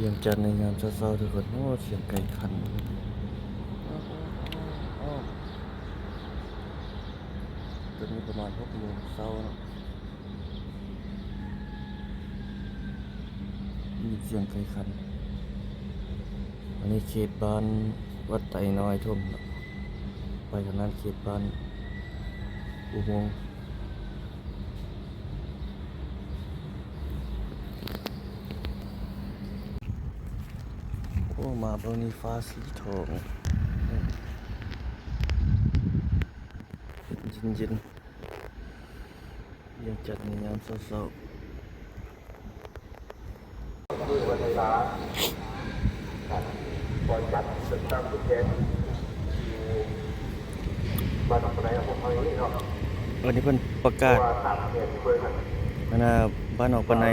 ວຽງຈັນໃນຍາມເຊົ້າໆ ທຸກຄົນ. ໂອ້ ສຽງໄກ່ຂັນ. ຕອນນີ້ປະມານຫົກໂມງເຊົ້າເນາະ. ມີສຽງໄກ່ຂັນ. ອັນນີ້ເຂດບ້ານວັດໄຕນ້ອຍຖົມເນາະ. ໄປທາງນັ້ນເຂດບ້ານອຸໂມງ. ໂອ້ ມາເບິ່ງນີ້ ຟ້າສີທອງ ເຢັນໆ ວຽງຈັນໃນຍາມເຊົ້າໆ. ອັນນີ້ເພິ່ນປະກາດ ອັນນ່າ ບ້ານໜອງປາໄນ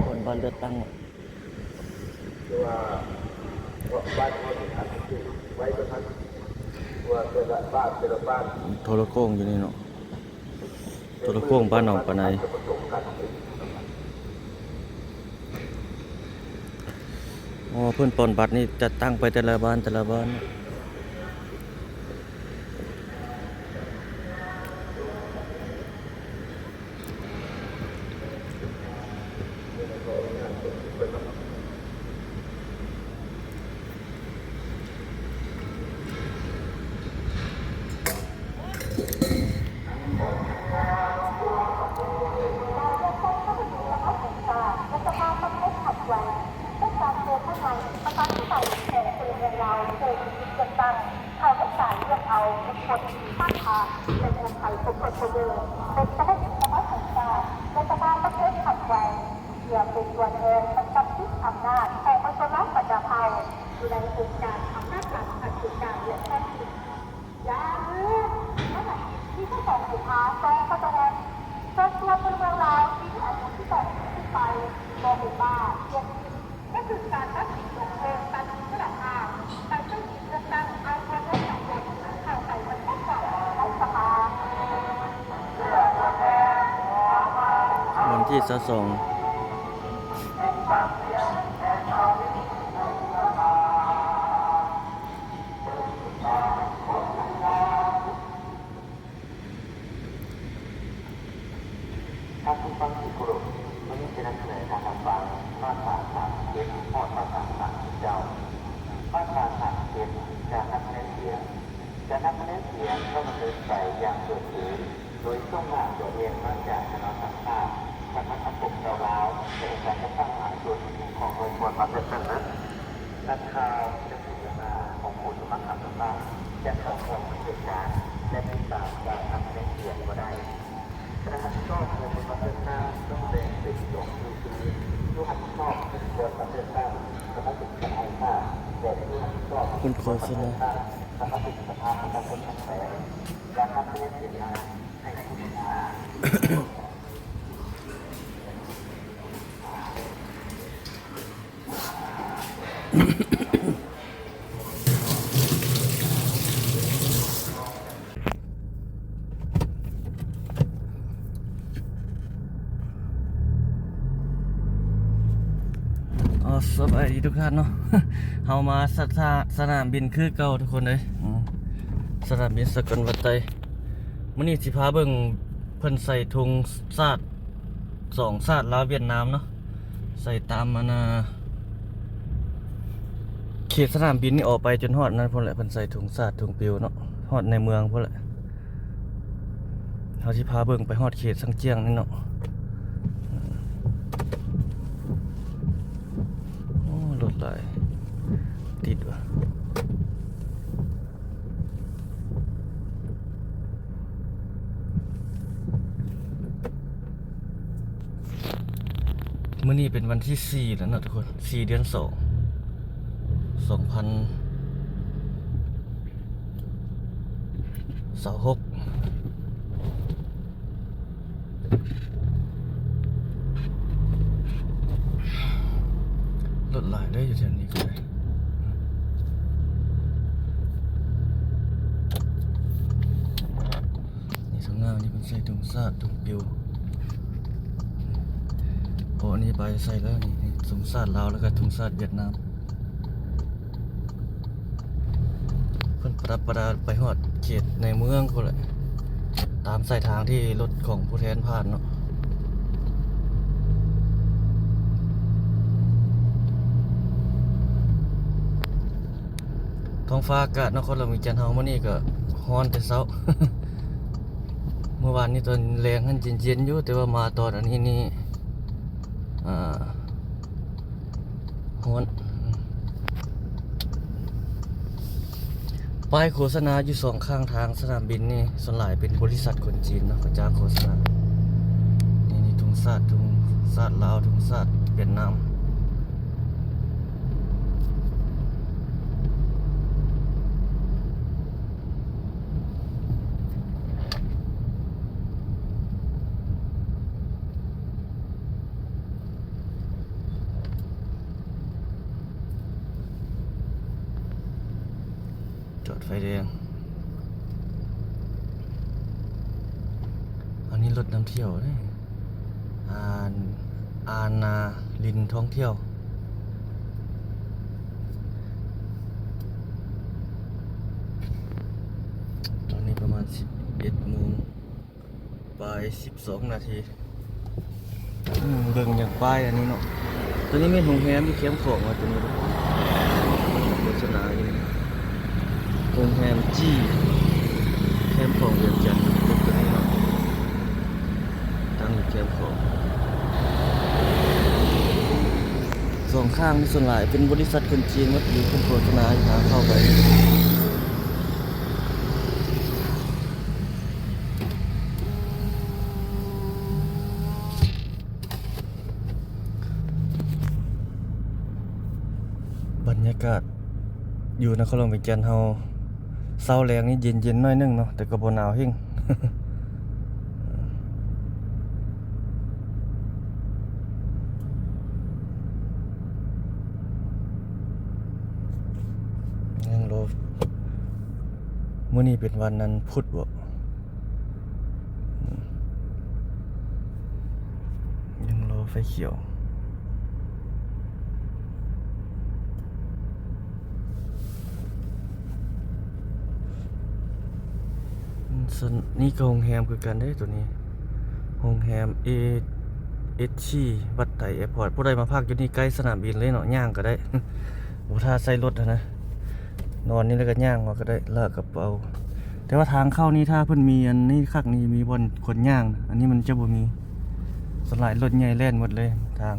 ຜົນບານເລືອກຕັ້ງ. ໂທລະໂຂງຢູ່ນີ້ເນາະ. ໂທລະໂຂງບ້ານໜອງປາໄນ. ອໍ ເພິ່ນປ່ອນບັດນີ້ ຈັດຕັ້ງໄປແຕ່ລະບ້ານ ແຕ່ລະບ້ານ. ເພື່ອເປັນຕົວແທນປະຈຳຕິດອຳນາດຂອງປະຊາຊົນລາວບັນດາເຜົ່າ ຢູ່ໃນອົງການອຳນາດການຂັ້ນສູນກາງ ແລະ ທ້ອງຖິ່ນ. ຢ່າລືມ ວັນອາທິດທີຊາວສອງ ກຸມພາ ສອງພັນຊາວຫົກ ເຊີນຊວນພົນລະເມືອງລາວທີ່ມີອາຍຸສິບສອງປີຂຶ້ນໄປ ບໍ່ເຫັນວ່າ ເຂດນີ້ ແມ່ນຖືກການຕັດສິນລົງໂທດຕັດສິນສະຖານ ວັນທີຊາວສອງ. ທ່ານຜູ້ຟັງທີ່ເຄົາລົບ, ມື້ນີ້ຈະນຳສະເໜີໃຫ້ທ່ານຮັບຟັງມາດຕາສາມສິບເຈັດ ຮອດມາດຕາສາມສິບເກົ້າ. ມາດຕາສາມສິບເຈັດ ຈາກນັບຄະແນນສຽງ. ຈາກນັບຄະແນນສຽງຕ້ອງດຳເນີນໄປຢ່າງເປີດເຜີຍ ໂດຍສົ່ງໜ້າຕົວແທນມາຈາກຈຳນວນສາມຊາດ, ສາມາດສັງຄົມຊາວລາວ ແລະ ອົງການຈັດຕັ້ງມະຫາຊົນຂອງປະຊາຊົນມາເລືອກຕັ້ງນັ້ນ. ນັກຂ່າວ ແລະ ຜູ້ເສວະໜ້າຂອງຜູ້ສະໝັກຮັບເລືອກຕັ້ງຈະເຂົ້າຮ່ວມສັງເກດການ ແລະ ຕິດຕາມການນັບຄະແນນສຽງບໍ່ໄດ້. ຄະນະຮັບຜິດຊອບຂອງຜູ້ສະໝັກເລືອກຕັ້ງຕ້ອງແບ່ງເປັນສອງຄື ຜູ້ຮັບຜິດຊອບຂະບວນການເລືອກຕັ້ງ ສະມາຊິກສະພາແຫ່ງຊາດ ແລະ ຜູ້ຮັບຜິດຊອບຂອງຜູ້ສະໝັກເລືອກຕັ້ງ ສະມາຊິກສະພາປະຊາຊົນແຫ່ງແຂວງ. ການນັບຄະແນນສຽງນັ້ນໃຫ້ຜູ້ ອໍ ສະບາຍດີທຸກທ່ານເນາະ. ເຮົາມາສະ ສະ ສະໜາມບິນຄືເກົ່າທຸກຄົນເອີຍ. ອືມ ສະໜາມບິນສາກົນວັດໄຕ. ມື້ນີ້ຊິພາເບິ່ງເພິ່ນໃສ່ທຸງຊາດ ສອງຊາດ ລາວຫວຽດນາມເນາະ. ໃສ່ຕາມອັນນ່າ ເຂດສະໜາມບິນນີ້ອອກໄປຈົນຮອດນັ້ນພຸ້ນແຫຼະ, ເພິ່ນໃສ່ທຸງຊາດທຸງປິວເນາະ, ຮອດໃນເມືອງພຸ້ນແຫຼະ. ເຮົາຊິພາເບິ່ງໄປຮອດເຂດຊາງຈຽງນີ້ເນາະ. ໂອ້ ລົດຫຼາຍ ຕິດວ່າ. ມື້ນີ້ເປັນວັນທີສີ່ແລ້ວເນາະທຸກຄົນ, ສີ່ ເດືອນສອງ ສອງພັນຊາວຫົກ. ລົດຫຼາຍເດີ ຢູ່ແຖວນີ້ກໍໄດ້. ນີ້ ທາງໜ້ານີ້ເພິ່ນໃສ່ທຸງຊາດທຸງປິວ. ເພາະອັນນີ້ໄປໃສ່ແລ້ວນີ້. ທຸງຊາດລາວ ແລ້ວກໍທຸງຊາດຫວຽດນາມ. ເພິ່ນປະດັບປະດາໄປຮອດເຂດໃນເມືອງພຸ້ນແຫຼະ ຕາມສາຍທາງທີ່ລົດຂອງຜູ້ແທນຜ່ານເນາະ. ທ້ອງຟ້າອາກາດນະຄອນຫຼວງວຽງຈັນເຮົາມື້ນີ້ກໍຮ້ອນແຕ່ເຊົ້າ. ເມື່ອວານນີ້ຕອນແລງຫັ້ນເຢັນໆຢູ່ ແຕ່ວ່າມາຕອນອັນນີ້ນີ້ ອ່າ ຮ້ອນ. ປ້າຍໂຄສະນາຢູ່ສອງຂ້າງທາງສະໜາມບິນນີ້ ສ່ວນຫຼາຍເປັນບໍລິສັດຄົນຈີນເນາະ ເຂົາຈ້າງໂຄສະນາ. ນີ້ ນີ້ທຸງຊາດ ທຸງຊາດລາວ ທຸງຊາດຫວຽດນາມ. ຈອດໄຟແດງ. ອັນນີ້ລົດນຳທ່ຽວເດ້ ອານ ອານາລິນທ່ອງທ່ຽວ. ຕອນນີ້ປະມານສິບເອັດໂມງ ປາຍສິບສອງນາທີ. ອືມ ເບິ່ງຫຍັງປ້າຍອັນນີ້ເນາະ. ຕົວນີ້ແມ່ນໂຮງແຮມຢູ່ແຄມຂອງວ່າ ຕົວນີ້ໂຄສະນາຢູ່ ໂຮງແຮມຈີ້ ແຄມຂອງວຽງຈັນ ຕົວນີ້ເນາະ ຕັ້ງຢູ່ແຄມຂອງ. ສອງຂ້າງນີ້ສ່ວນຫຼາຍເປັນບໍລິສັດຄົນຈີນໝົດ ຢູ່ເພິ່ນໂຄສະນາຫາເຂົ້າໄປ. ບັນຍາກາດຢູ່ນະຄອນຫຼວງວຽງຈັນເຮົາ ເຊົ້າແລງນີ້ເຢັນໆໜ້ອຍໜຶ່ງເນາະ ແຕ່ກໍບໍ່ໜາວແຮງ. ຍັງລໍ ມື້ນີ້ເປັນວັນອັນພຸດບໍ? ອືມ ຍັງລໍໄຟຂຽວ. ອືມ ສ່ວນນີ້ກໍໂຮງແຮມຄືກັນເດ້ ຕົວນີ້ ໂຮງແຮມເອເອັສຊີ ວັດໄຕແອພອດ. ຜູ້ໃດມາພັກຢູ່ນີ້ໃກ້ສະໜາມບິນເລີຍເນາະ ຍ່າງກໍໄດ້ ບໍ່ຖ້າໃຊ້ລົດຫັ້ນນະ ນອນນີ້ແລ້ວກໍຍ່າງມາກໍໄດ້ ລາກກະເປົາ. ແຕ່ວ່າທາງເຂົ້ານີ້ ຖ້າເພິ່ນມີອັນນີ້ຄັກນີ້ ມີບ່ອນຄົນຍ່າງນະ ອັນນີ້ມັນຈະບໍ່ມີ ສ່ວນຫຼາຍລົດໃຫຍ່ແລ່ນໝົດເລີຍທາງ.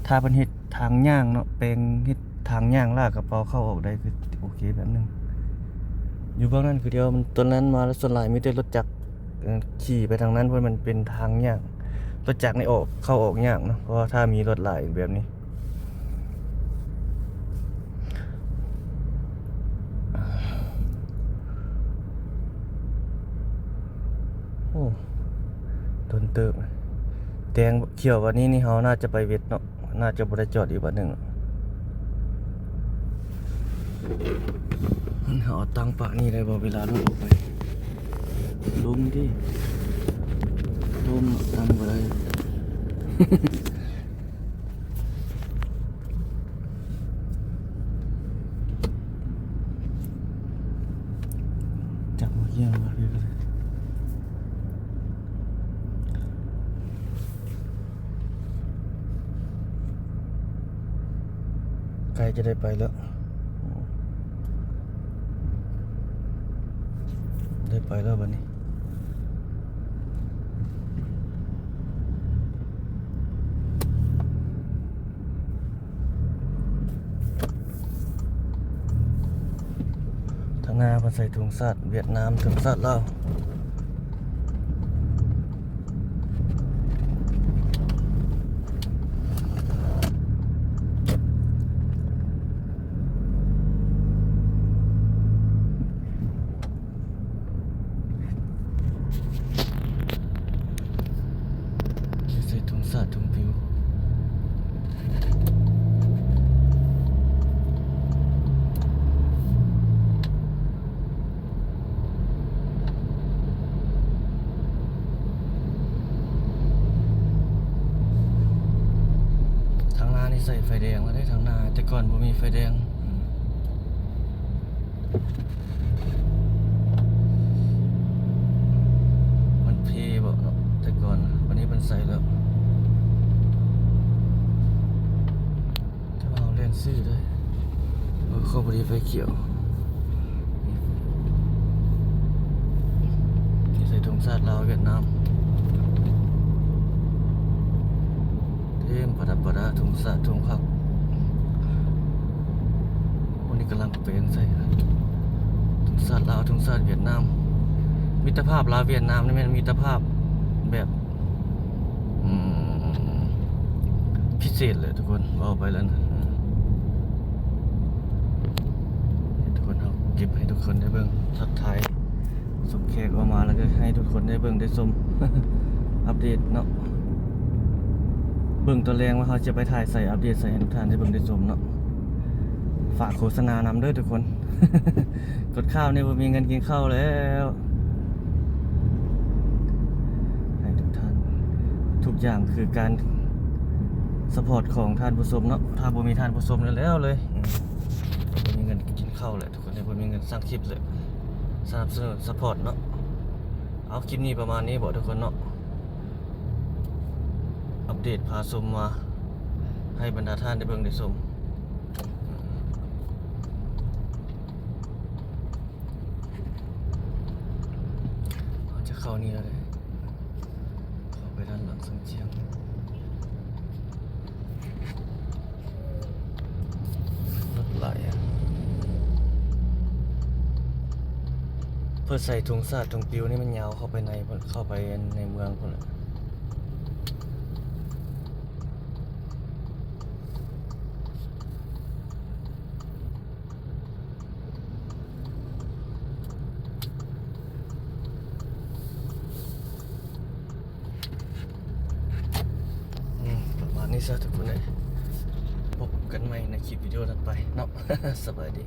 ຖ້າເພິ່ນເຮັດທາງຍ່າງເນາະ ແປງເຮັດທາງຍ່າງລາກກະເປົາເຂົ້າອອກໄດ້ ຄືໂອເຄແບບໜຶ່ງ. ຢູ່ເບື້ອງນັ້ນຄືດຽວ ມັນ ຕົນນັ້ນມາແລ້ວ ສ່ວນຫຼາຍມີແຕ່ລົດຈັກ ເອີ ຂີ່ໄປທາງນັ້ນ ເພາະມັນເປັນທາງຍ່າງ ລົດຈັກນີ້ອອກ ເຂົ້າອອກຍາກເນາະ ເພາະວ່າຖ້າມີລົດຫຼາຍແບບນີ້. ໂອ້ ດົນເຕີບ. ແຕ່ງຂຽວບາດນີ້ນີ້ ເຮົາໜ້າຈະໄປເວັດເນາະ ໜ້າຈະບໍ່ໄດ້ຈອດອີກບາດໜຶ່ງ. ເຮົາເອົາຕັ້ງປະນີ້ໄດ້ບໍ່ ເວລາລົດອອກໄປ? ລົມເດ້ ລົມ ຕັ້ງບໍ່ໄດ້. ຈັບໝາກຍາງມາເລີຍ ໃກ້ຈະໄດ້ໄປແລ້ວ ໄດ້ໄປແລ້ວບັດນີ້. ທາງໜ້າເພິ່ນໃສ່ທຸງຊາດຫວຽດນາມ ທຸງຊາດລາວ. ໃສ່ຖົງສາດຖົງປິວ. ໂ ໃສ່ໄຟແດງແລ້ວເດ້ທາງໜ້າ, ແຕ່ກ່ອນບໍ່ມີໄຟແດງ. ອືມ ມັນເພເບາະເນາະ ແຕ່ກ່ອນ, ບັດນີ້ເພິ່ນໃສ່ແລ້ວ. ແຕ່ວ່າເຮົາແລ່ນຊື່ເດ້. ເອີ ເຂົາບໍ່ໄດ້ໄຟຂຽວ. ນີ້ໃສ່ທຸງຊາດລາວຫວຽດນາມ ເຕັມປະດັບປະດາ ທຸງຊາດທຸງພັກ. ໂອ້ ນີ້ກຳລັງແປງໃສ່ ທຸງຊາດລາວ ທຸງຊາດຫວຽດນາມ. ມິດຕະພາບລາວຫວຽດນາມນີ້ແມ່ນມິດຕະພາບແບບ ອືມ ພິເສດເລີຍທຸກຄົນ ເວົ້າໄປແລ້ວນະ. ທຸກຄົນ ເຮົາເກັບໃຫ້ທຸກຄົນໄດ້ເບິ່ງ ທັກທາຍ ສົ່ງແຂກອອກມາ ແລ້ວກໍໃຫ້ທຸກຄົນໄດ້ເບິ່ງໄດ້ຊົມ ອັບເດດເນາະ. ເບິ່ງຕອນແລງວ່າເຮົາຈະໄປຖ່າຍໃສ ອັບເດດໃສໃຫ້ທຸກທ່ານໄດ້ເບິ່ງໄດ້ຊົມເນາະ. ຝາກໂຄສະນານຳເດີທຸກຄົນ. ກົດຂ້າວນີ້ບໍ່ມີເງິນກິນເຂົ້າແລ້ວ. ໃຫ້ທຸກທ່ານ ທຸກຢ່າງຄືການສະພອດຂອງທ່ານຜູ້ຊົມເນາະ. ຖ້າບໍ່ມີທ່ານຜູ້ຊົມແລ້ວເລີຍ ອືມ ບໍ່ມີເງິນກິນເຂົ້າແຫຼະທຸກຄົນເອີຍ, ບໍ່ມີເງິນສ້າງຄລິບແຫຼະ. ສະໜັບສະໜູນ ສະພອດເນາະ. ເອົາ ຄລິບນີ້ປະມານນີ້ເບາະທຸກຄົນເນາະ. ອັບເດດພາຊົມມາໃຫ້ບັນດາທ່ານໄດ້ເບິ່ງໄດ້ຊົມ. ເຮົາຈະເຂົ້ານີ້ແລ້ວເດ້ ເຂົ້າໄປດ້ານຫຼັງເຊິ່ງຈຽງ. ລົດຫຼາຍອະ ເພິ່ນໃສ່ທຸງຊາດທຸງປິວນີ້ ມັນຍາວເຂົ້າໄປໃນ ເຂົ້າໄປໃນເມືອງພຸ້ນແຫຼະ. ອືມ ປະມານນີ້ຊະທຸກຄົນເອີຍ. ພົບກັນໃໝ່ໃນຄລິບວິດີໂອຖັດໄປເນາະ. ສະບາຍດີ.